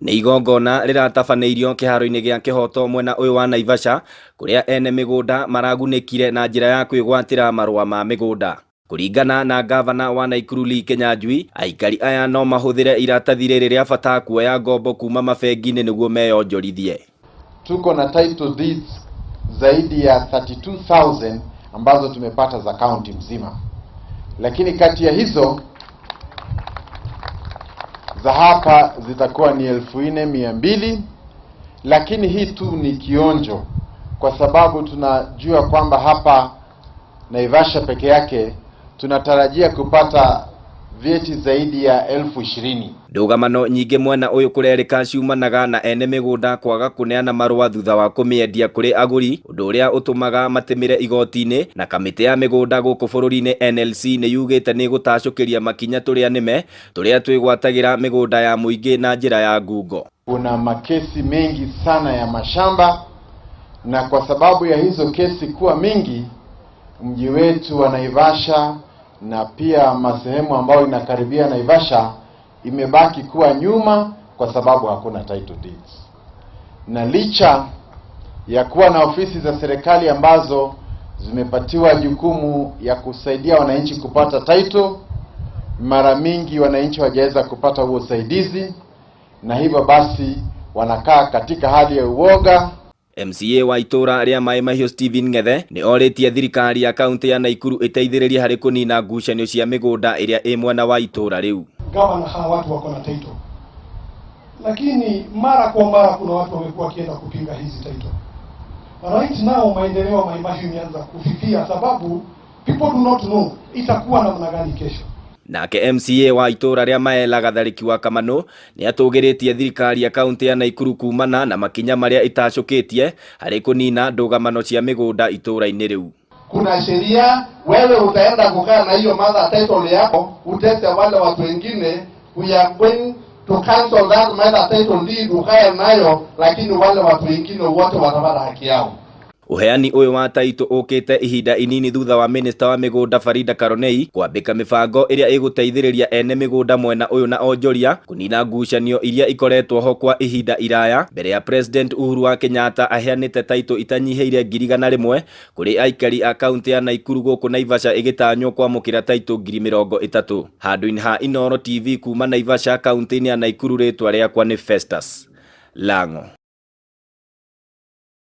Nĩ igongona rĩratabanĩirio kĩharo-inĩ gĩa Kĩhoto mwena ũyũ wa Naivasha kũrĩa ene mĩgũnda maragunĩkire na njĩra ya kwĩgwatĩra marũa ma mĩgũnda. Kũringana na ngavana wa Naikuru Lee Kinyanjui, aikari aya no mahũthĩre iratathi rĩrĩ rĩa bata kuoya ngombo kuma mabengi-inĩ nĩguo meyonjorithie. Tuko na title deeds zaidi ya 32,000 ambazo tumepata za kaunti mzima, lakini kati ya hizo za hapa zitakuwa ni 4,200, lakini hii tu ni kionjo, kwa sababu tunajua kwamba hapa Naivasha peke yake tunatarajia kupata vyeti zaidi ya 20,000. Ndũgamano nyingĩ mwena ũyũ kũrerĩka ciumanaga na ene mĩgũnda kwaga kũneana marũa thutha wa kũmĩendia kũrĩ agũri, ũndũ ũrĩa ũtũmaga matĩmĩre igoti-inĩ. Na kamĩtĩ ya mĩgũnda gũkũ bũrũri-inĩ NLC nĩ yugĩte nĩ ĩgũtacũkĩria makinya tũrĩa nĩme tũrĩa twĩgwatagĩra mĩgũnda ya mũingĩ na njĩra ya ngungo. Kuna makesi mengi sana ya mashamba, na kwa sababu ya hizo kesi kuwa mingi, mji wetu wa Naivasha na pia masehemu ambayo inakaribia Naivasha imebaki kuwa nyuma kwa sababu hakuna title deeds. Na licha ya kuwa na ofisi za serikali ambazo zimepatiwa jukumu ya kusaidia wananchi kupata title, mara mingi wananchi hawajaweza kupata huo usaidizi, na hivyo basi wanakaa katika hali ya uoga. MCA wa itũra rĩa Maĩ Mahiũ Stephen Ng'ethe nĩ orĩtie thirikari ya kaunti ya Naikuru ĩteithĩrĩrie harĩ kũnina ngucanio cia mĩgũnda ĩrĩa ĩ mwena wa itũra rĩu. Gavana, hawa watu wako na title, lakini mara kwa mara kuna watu wamekuwa wakienda kupinga hizi title. Right now maendeleo Mai Mahiu imeanza kufifia, sababu people do not know itakuwa namna gani kesho. Nake MCA wa itũra rĩa Maela Gatharĩki wa Kamanũ nĩ atũgĩrĩtie thirikari ya kaunti ya Naikuru kumana na makinya marĩa ĩtacũkĩtie harĩ kũnina ndũgamano cia mĩgũnda itũra-inĩ rĩu. Kuna sheria, wewe utaenda kukaa na hiyo mother title yako, utese wale watu wengine. We are going to cancel that mother title deed, ukae nayo, lakini wale watu wengine wote watapata haki yao. Ũheani ũyũ wa taitũ ũkĩte ihinda inini thutha wa minista wa mĩgũnda Farida Karonei kwambĩka mĩbango ĩrĩa ĩgũteithĩrĩria ene mĩgũnda mwena ũyũ na onjoria kũnina ngucanio iria ikoretwo ho kwa ihinda iraya mbere ya President Uhuru wa Kenyatta aheanĩte taitũ itanyihĩire 100,000 kũrĩ aikari a kaunti ya Naikuru gũkũ Naivasha ĩgĩtanywo kwamũkĩra taitũ 30,000. Handũ-inĩ ha Inooro TV kuma Naivasha kaunti-inĩ ya Naikuru, rĩtwa rĩakwa nĩ Festus Lango.